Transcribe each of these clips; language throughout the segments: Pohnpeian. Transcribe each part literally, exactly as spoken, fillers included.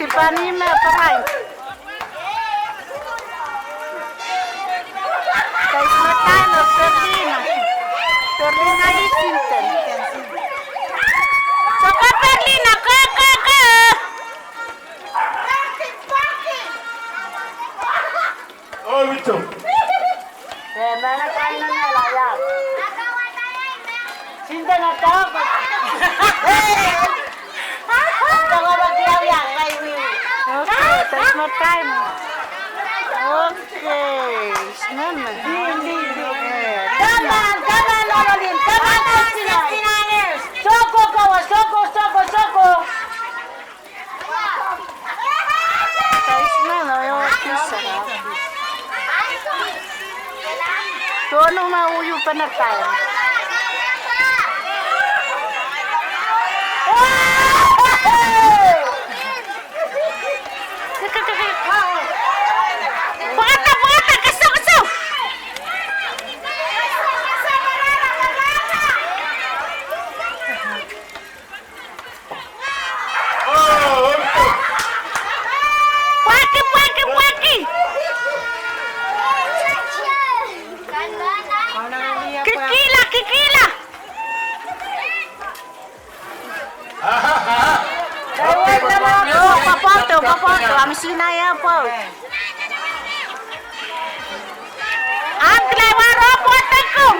Tiffany me pahrain. Kaismatano Berlina. Berlina Isinten. Soko Berlina, ko, ko, ko. Oh, Vito. Eh, mana kan na na la ya. Sinta na toko. Toko ba dia ya kai wi. Okay, that's my time. Okay, it's not my. Come on, come on, Lorraine, come on, Christina. Soko, go, soko, soko, soko. Tohnumw ma uyu penetai. Pwata, pwata, keso, keso. Pwaki, pwaki, pwaki. Kikila, kikila. Oh, popohdo, popohdo, ahmw sina ia pwou. Ahmw kila wa ro pwohdo kum.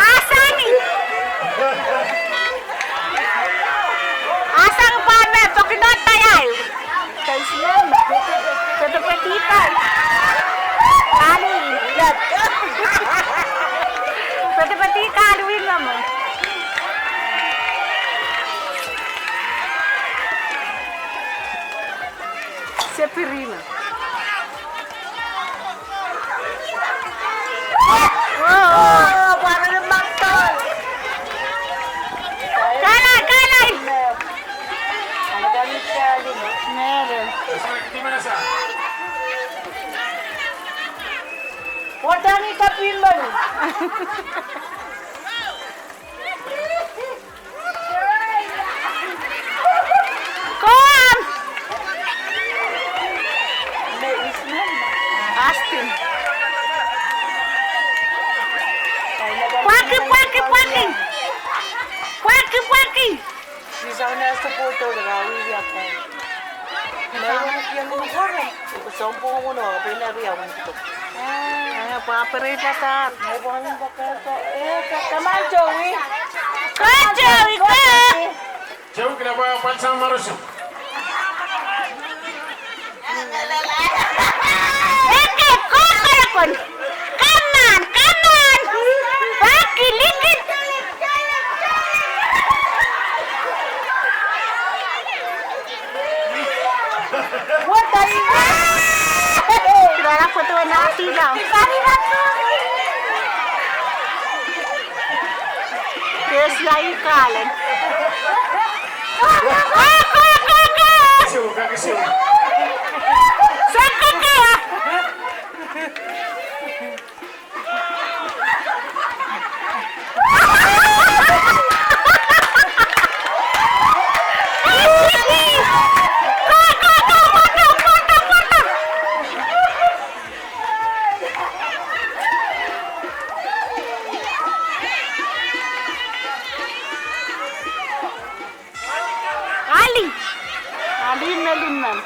Asang. Asang pahn me pokinohda ia. Kaisman. Petepeti kan. Kali. Petepeti kali win naman. Sepirina. Oh, pwari maton. Kalai, kalai. Mere. Watangi kapil manu. Kom! Astin. Pwaki, pwaki, pwaki. Pwaki, pwaki. Sounpwong wano, pwe ina ria wano. Eh, pwe pere patar. Come on, Joey. Come on, Joey, go. Joey, kila pwe pwal sang marusu. Eke, kokorakon. Come on, come on. Pwaki likit. What are you? Kira la foto na tila. Yes, la ikalen. Go, go, go, go. Sio, kaki sio. Sio, go, go. Ali. Ali me limmen.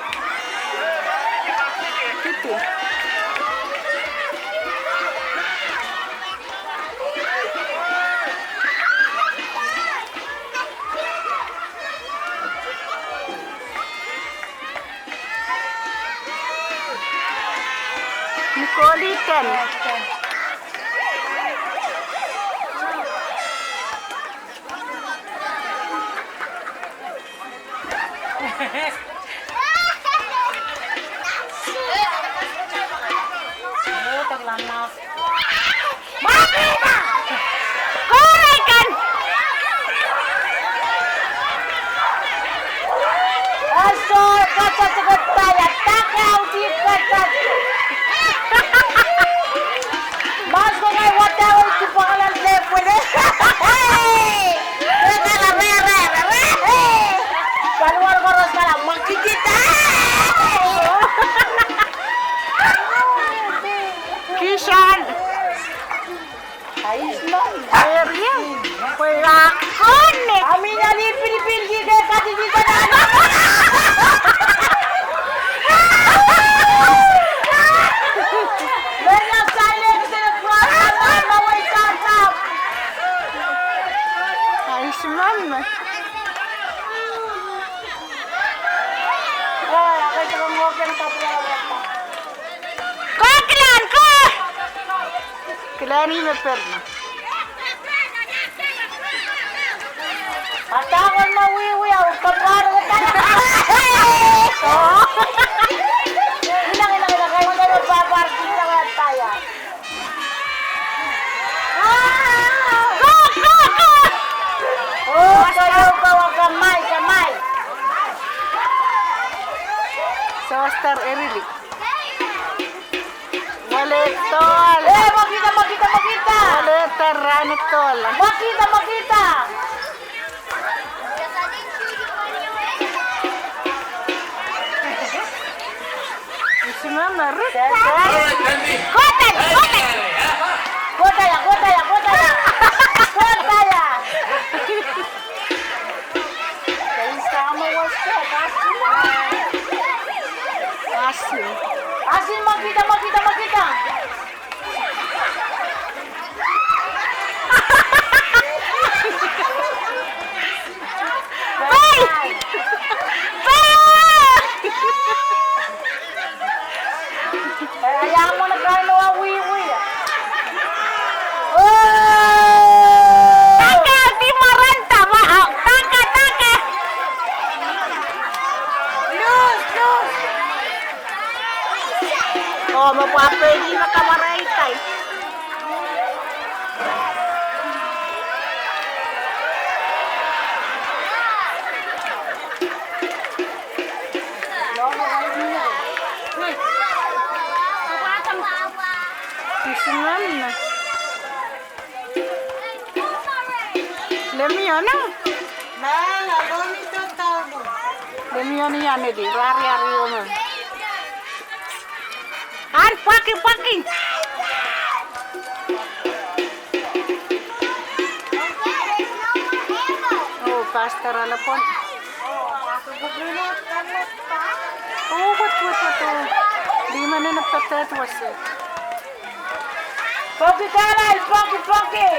Kiti. Nicole ten. Ko kilang, ko. Kilang ni me perno. Atakan me wiwi au, kapar. Ko. Kilang, kilang, kilang, kilang, kilang, kilang, kilang. Ko, ko, ko. Oh, ko, ko, ko, kamai, kamai. Soster Erili. Wale tol. Eh, makita, makita, makita. Wale tol, rahn tol. Makita, makita. Isi mamarik. All right, Andy. Kotel, kotel. Kotaya, kotaya, kotaya. Kotaya. Asi. Asi, makita, makita, makita. Pai! Pai! Eh, ia mwo ne kain wa wiwi. Oh! Taka, di maranta, ma, ah, taka, taka. Lus, lus. Oh, me pwapedi me kamarainga. Isi mamarik. Lemiona? Lemiona iang edi, rari ari ome. An pwaki, pwaki. Oh, Pastor Alapon. Oh, wet, wet, wet, oh. Di menen petet wese. Pwaki, kalai, pwaki, pwaki.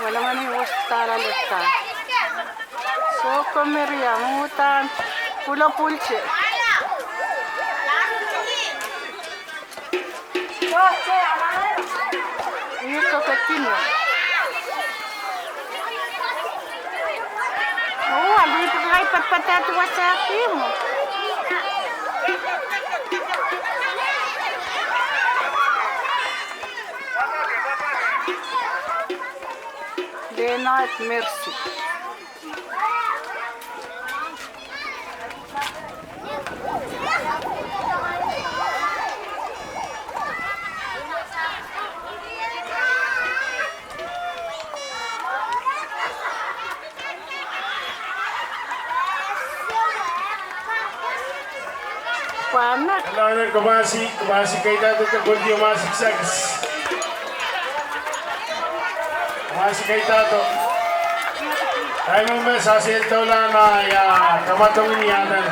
Wala mani wes tala leta. Soko Miriam, uhdahn pwulo pwulse. Ih, kokotino. Oh, a lihpw kai patpatehdi wasa kimo. Leonard Mercy. Pwanek. Kalahngan, komasi, komasi kaidehn te koldi, komasi kisakis. Komasi kaidehn. Kaimw me sasel doula na ia kamadong ni adan.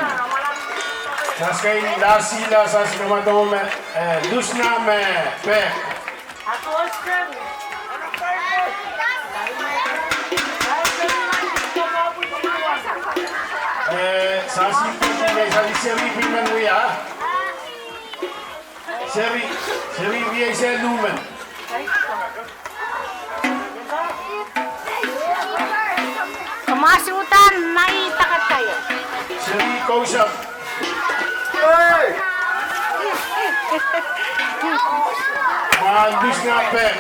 Sas kain lasila sas kamadong me, eh, Lusna me Pek. Eh, sasi, eh, sasi Seri pil men wia. Seri, Seri wia ise lumen. Komasi uhdahn nai takataia. Seri Kousap. Hey! Mwahl Lusna Pek.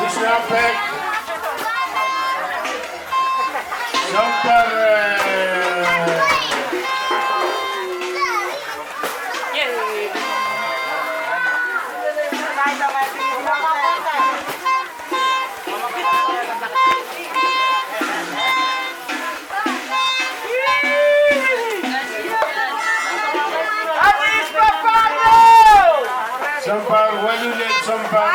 Lusna Pek. Sounpar, eh, Sounpar waluh lel sounpar.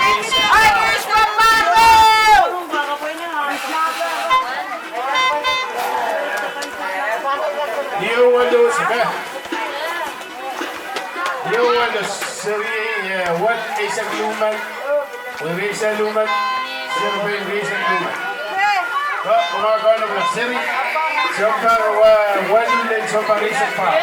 Lio waluh seka. Ehu wet seri, eh, wet eisek lumen, wet eisek lumen, seri pei eisek lumen. Ko, ko ma kau lep seri, sounpar wa, walu lel sounpar eisek pahr.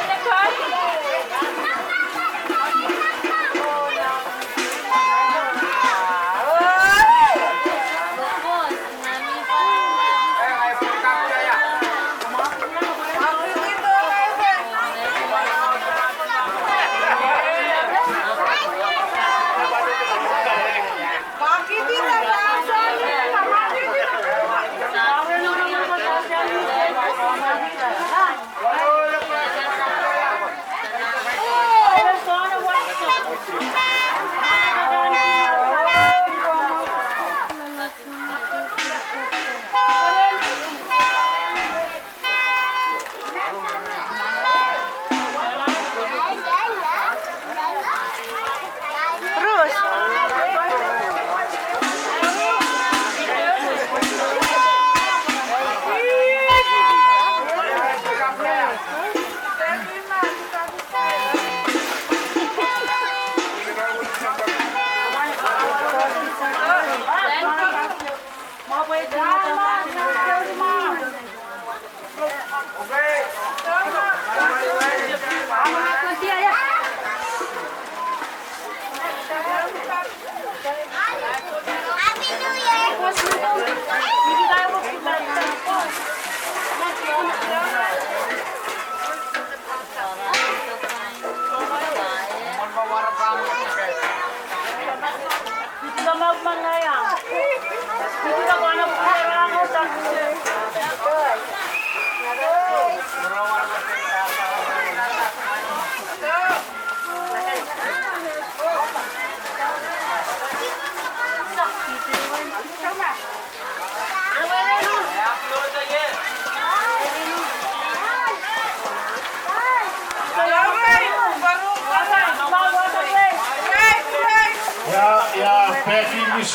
Ia, ia, peki mis.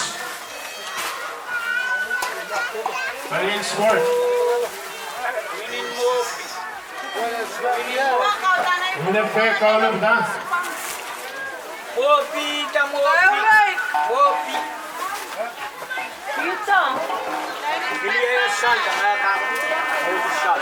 Peki sport. Mine pek kaunop da. Mwohpi, da mwohpi. Mwohpi. Pili e sal, da mwohpi sal.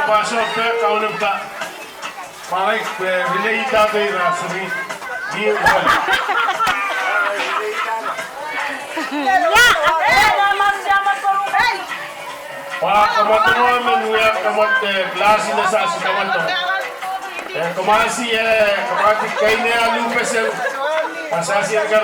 Paso pek kaunop da. Parik, eh, relay da pei rasri. Di wal. Wa kamwadong men wia kamwadong, eh, klasi ne sasi kamwadong. Eh, kamasi, eh, kamasi kainea lupeseng. Wa sasi en ka